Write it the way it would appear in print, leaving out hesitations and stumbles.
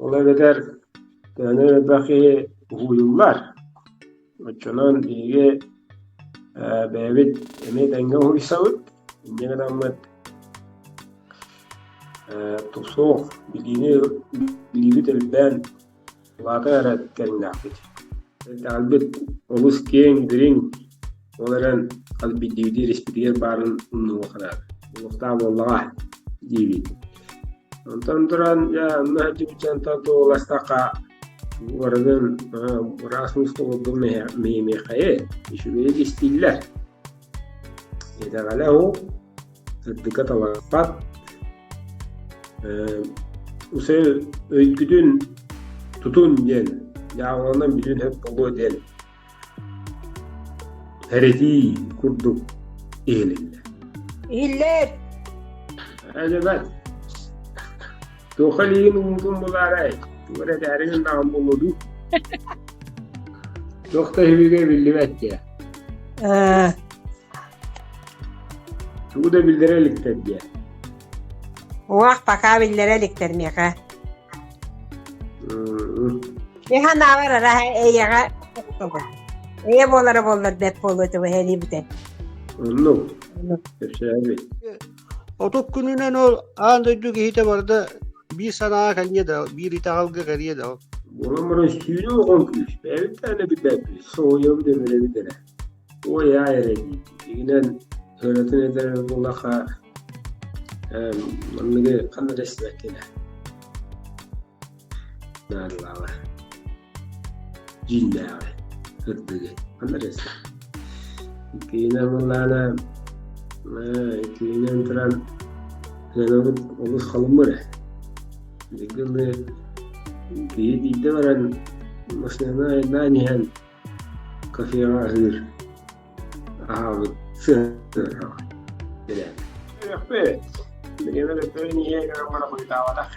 Ол эбэтэр төһөнөн элбэх киһи уһуйуллар, оччонон биһиги бэйэбит эмиэ тэҥҥэ уһуйсабыт, инньэ гынаммыт тупсуох билиини билиибит элбээн улаата эрэ кэриҥнээхпит. Итэҕэлбит олус киэҥ, дириҥ, ол эрэн хас биирдиибитигэр испитигэр баарын умнуохха наада. Буолуохтаах буоллаҕа диибит. Онтон туран, дьэ, онно сылдьыбыт дьонтон туоһуластахха, барытын ыраас муус толордум миэхэйи үчүгэйи кистииллэр. Итэҕэлэ ол сырдыкка таласпат. Усе өйгүтүн тутун диэн, дьаабыланан бүтүн сөп буолуо диэн Эрэтии курдук иһилиннэ. Иһиллэр. Элебэт. Туохха илиигин ууммутун булаарай? Тугу эрэ этээри гыннаҕым буолуо дуу? Туох да үһүгэ биллибэт диэ. Тугу да биллэрэ иликтэр диэ. Уох, пока биллэрэ иликтэр миэхэ. Мин санаабар арааһа эйэҕэ эйэ буолара буоллар бэрт буолуо этэ эһэлии бүтэн. Оннук. Кэпсээбит. 30 күнүнэн ол аан дойду киһитэ барыта биир санааҕа кэлиэ да, биир итэҕэлгэ кэлиэ да ол. Буолан баран сүүнэ оҕон күүс. Бэйэбит даҕаны билбэппит. Соһуйабыт өмүрэбит эрэ. Ой аай эрэ дии. Дьиҥинэн ырыатын этэр буоллахха манныгы ханна да истибэккин ээ. Наадалааҕа. Дьиҥнээҕи, сырдыгы ханна да истибэт. Иккиһинэн буоллаҕына, иккиһинэн туран сыанабыт олус халыммыр ээ. Бииргэ ылыы киһи биирдэ баран массыынанан айаннаан иһэн кафеҕа аһыыр аһаабыт сыанаҕа. Үөхпүт. Бириэмэ бөттөрүн иһэ гынан баран хойутаабатах.